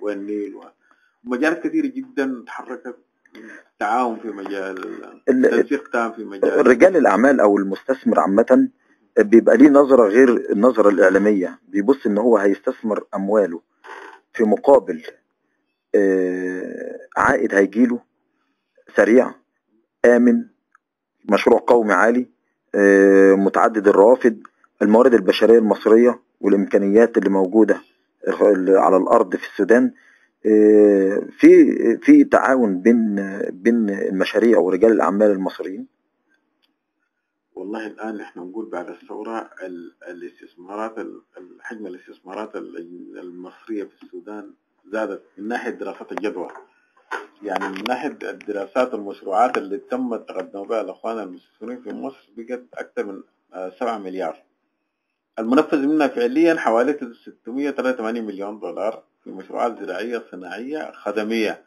والنيل ومجالات كثيرة جدا تحركت، تعاون في مجال تنسيق تام في مجال رجال الأعمال أو المستثمر عامة بيبقى ليه نظرة غير النظرة الإعلامية، بيبص إن هو هيستثمر أمواله في مقابل عائد هيجيله سريع آمن، مشروع قومي عالي، متعدد الروافد، الموارد البشرية المصرية والإمكانيات اللي موجودة على الأرض في السودان. في تعاون بين المشاريع ورجال الأعمال المصريين. والله الآن نحن نقول بعد الثورة الاستثمارات، حجم الاستثمارات المصرية في السودان زادت من ناحية دراسات الجدوى، يعني من ناحية الدراسات والمشروعات اللي تم تقدم بها الأخوان المستثمرين في مصر بقت أكثر من 7 مليار، المنفذ منها فعليا حوالي 683 مليون دولار في مشروعات زراعية صناعية خدمية.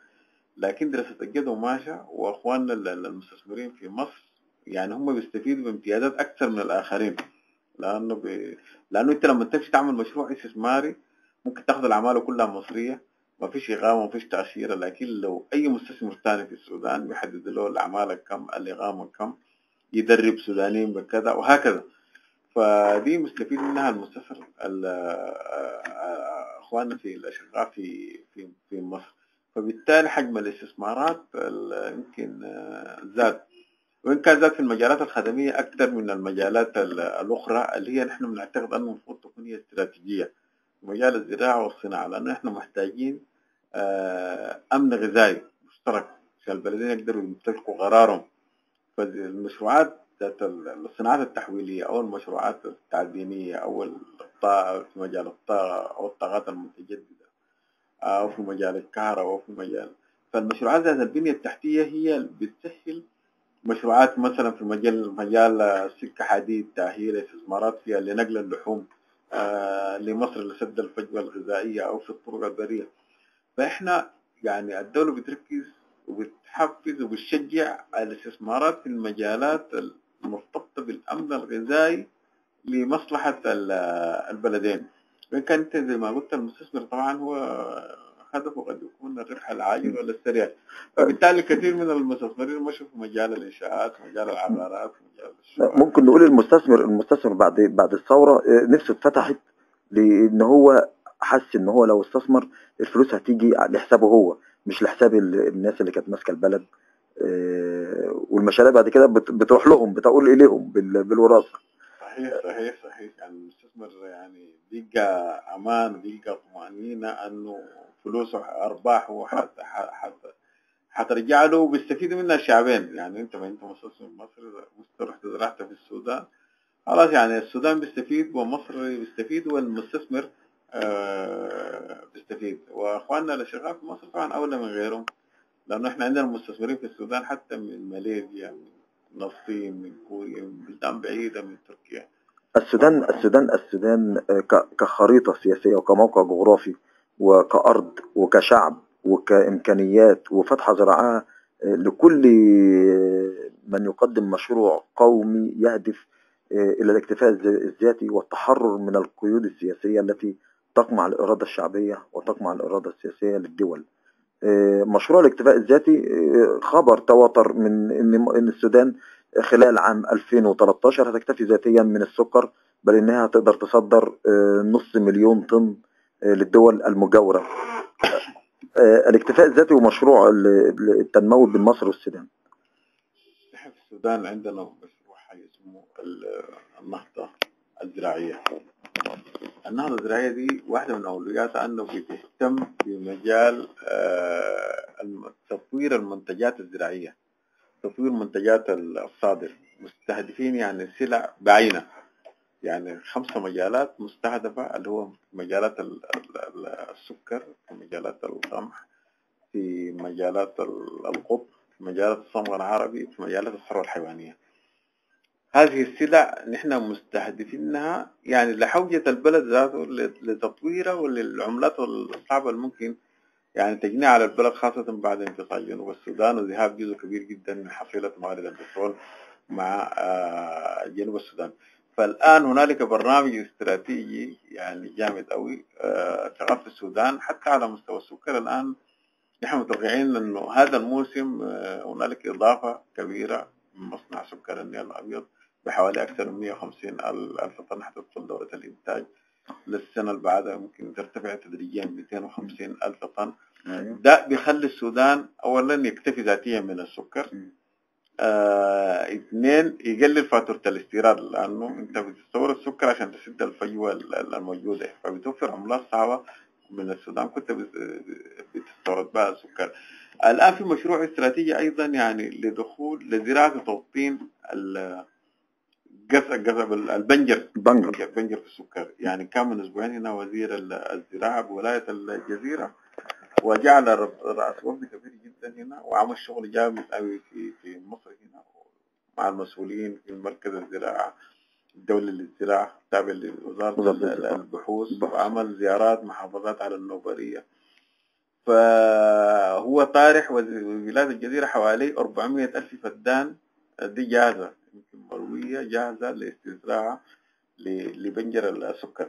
لكن دراسة الجدوى ماشية، وأخواننا المستثمرين في مصر يعني هم بيستفيدوا بامتيازات أكثر من الآخرين، لأنه أنت لما تمشي تعمل مشروع استثماري ممكن تاخذ العمالة كلها مصرية، ما فيش إقامة ما فيش تأشيرة. لكن لو أي مستثمر ثاني في السودان بيحدد له العمالة كم، الإقامة كم، يدرب سودانيين بكذا وهكذا. فدي مستفيد منها المستثمر اخواننا في الاشقاء في في في مصر. فبالتالي حجم الاستثمارات يمكن زاد، وإن كان زاد في المجالات الخدمية أكثر من المجالات الأخرى اللي هي نحن بنعتقد أنه المفروض تكون هي استراتيجية، مجال الزراعة والصناعة، لأنه نحن محتاجين أمن غذائي مشترك عشان البلدين يقدروا يمتلكوا قرارهم. فالمشروعات ذات الصناعات التحويلية أو المشروعات التعدينية أو الطاقة في مجال الطاقة أو الطاقات المتجددة أو في مجال الكهرباء أو في مجال، فالمشروعات ذات البنية التحتية هي اللي بتسهل مشروعات مثلا في مجال سكة حديد، تأهيل استثمارات فيها لنقل اللحوم لمصر لسد الفجوة الغذائية أو في الطرق البرية. فإحنا يعني الدولة بتركز وبتحفز وبتشجع الاستثمارات في المجالات المرتبطة بالأمن الغذائي لمصلحة البلدين. وإن كان أنت زي ما قلت المستثمر طبعا هو هدفه قد يكون الربح العاجل ولا السريع، فبالتالي كثير من المستثمرين مشوا في مجال الإنشاءات، مجال العقارات، مجال الشقق. ممكن نقول المستثمر بعد الثورة نفسه اتفتحت، لأن هو حس إن هو لو استثمر الفلوس هتيجي لحسابه هو، مش لحساب الناس اللي كانت ماسكة البلد، والمشاريع بعد كده بتروح لهم، بتقول إليهم بالوراثة. صحيح صحيح صحيح. يعني المستثمر يعني بيلقى أمان، بيلقى طمأنينة أنه فلوسه أرباحه حترجع له وبيستفيد منها الشعبين. يعني أنت ما أنت مستثمر مصري رحت زرعت في السودان، خلاص يعني السودان بيستفيد ومصر بيستفيد والمستثمر بيستفيد. وأخواننا الأشقاء في مصر طبعا أولى من غيرهم، لأنه إحنا عندنا مستثمرين في السودان حتى من ماليزيا، من الصين، من كوريا، من بلدان بعيدة، من تركيا. السودان كخريطة سياسية وكموقع جغرافي وكأرض وكشعب وكإمكانيات وفتح زراعها لكل من يقدم مشروع قومي يهدف إلى الاكتفاء الذاتي والتحرر من القيود السياسية التي تقمع الإرادة الشعبية وتقمع الإرادة السياسية للدول. مشروع الاكتفاء الذاتي خبر تواتر من إن السودان خلال عام 2013 هتكتفي ذاتيا من السكر، بل إنها تقدر تصدر 500,000 طن للدول المجاورة. الاكتفاء الذاتي ومشروع التنموي بين مصر والسودان. نحن في السودان عندنا مشروع اسمه النهضة الزراعية. النهضة الزراعية دي واحدة من أولوياتها أنه بتهتم بمجال تطوير المنتجات الزراعية، تطوير منتجات الصادر، مستهدفين يعني سلع بعينة، يعني 5 مجالات مستهدفة اللي هو مجالات السكر، في مجالات القمح، في مجالات القطن، في مجالات الصمغ العربي، في مجالات الثروة الحيوانية. هذه السلع نحن مستهدفينها يعني لحوجة البلد ذاته لتطويرها وللعملات الصعبة الممكن يعني تجنيها على البلد، خاصة بعد انفصال جنوب السودان وذهاب جزء كبير جدا من حصيلة موارد البترول مع جنوب السودان. فالآن هنالك برنامج استراتيجي يعني جامد قوي شغال في السودان حتى على مستوى السكر. الآن نحن متوقعين أنه هذا الموسم هنالك إضافة كبيرة من مصنع سكر النيل الأبيض بحوالي أكثر من 150 ألف طن حتدخل دورة الإنتاج. للسنة اللي بعدها ممكن ترتفع تدريجيا 250 ألف طن. ده بيخلي السودان أولا يكتفي ذاتيا من السكر، اثنين يقلل فاتورة الاستيراد، لأنه أنت بتستورد السكر عشان تسد الفجوة الموجودة، فبتوفر عملات صعبة من السودان كنت بتستورد بها السكر. الآن في مشروع استراتيجي أيضا يعني لدخول لزراعة وتوطين القصب البنجر البنجر في السكر. يعني كان من أسبوعين هنا وزير الزراعة بولاية الجزيرة وجعل رأس وفد كبير جدا هنا، وعمل شغل جامد قوي في مصر هنا مع المسؤولين في مركز الزراعة الدولي للزراعة التابع لوزارة البحوث، وعمل زيارات محافظات على النوبرية. فهو طارح ولاية الجزيرة حوالي 400 ألف فدان دي جاهزة، يمكن مروية جاهزة لاستزراعة لبنجر السكر.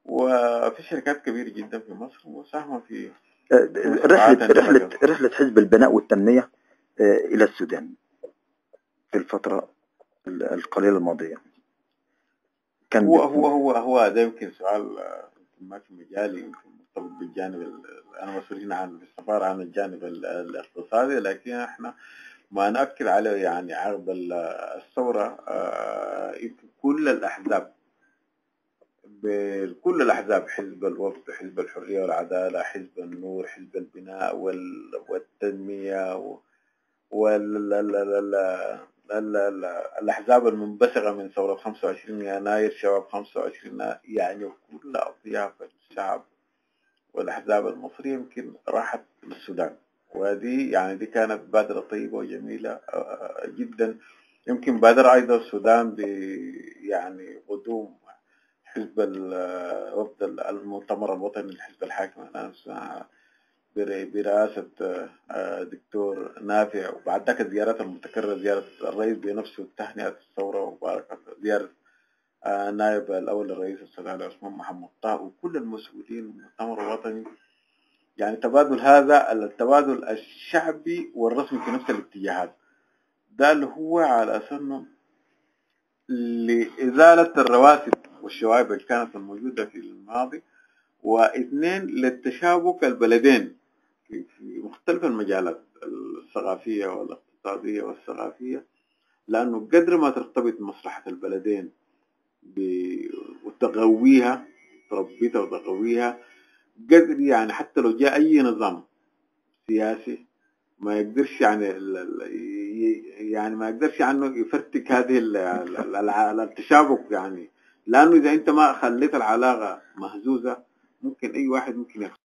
وفي شركات كبيرة جدا في مصر مساهمة في رحلة حزب البناء والتنمية إلى السودان في الفترة القليلة الماضية. كان هو هو هو هو ده يمكن سؤال ما في مجالي، يمكن مرتبط بالجانب، أنا مسؤولين عن السفارة عن الجانب الاقتصادي، لكن احنا ما نأكد عليه يعني عقب الثورة كل الأحزاب، كل الأحزاب، حزب الوفد، حزب الحرية والعدالة، حزب النور، حزب البناء والتنمية، والأحزاب المنبثقة من ثورة 25 يناير، شباب 25، يعني كل أطياف الشعب والأحزاب المصرية يمكن راحت للسودان. وهذه يعني دي كانت بادرة طيبة وجميلة جدا. يمكن بادر أيضا السودان ب يعني قدوم حزب وفد المؤتمر الوطني للحزب الحاكم الآن برئاسة دكتور نافع، وبعد ذاك الزيارات المتكررة، زيارة الرئيس بنفسه تهنئة الثورة وباركة، زيارة نائب الأول للرئيس الأستاذ علي عثمان محمد طه، وكل المسؤولين المؤتمر الوطني. يعني تبادل هذا التبادل الشعبي والرسمي في نفس الاتجاهات، ده اللي هو على أساس إنه لإزالة الرواسب والشوائب اللي كانت الموجودة في الماضي، واثنين للتشابك البلدين في مختلف المجالات الثقافية والاقتصادية والثقافية، لأنه قدر ما ترتبط مصلحة البلدين وتقويها، تربيتها وتقويها، قدر يعني حتى لو جاء أي نظام سياسي ما يقدرش يعني يعني ما يقدرش عنه يفرتك هذه التشابك، يعني لأنه إذا أنت ما خليت العلاقة مهزوزة ممكن أي واحد ممكن يخسر.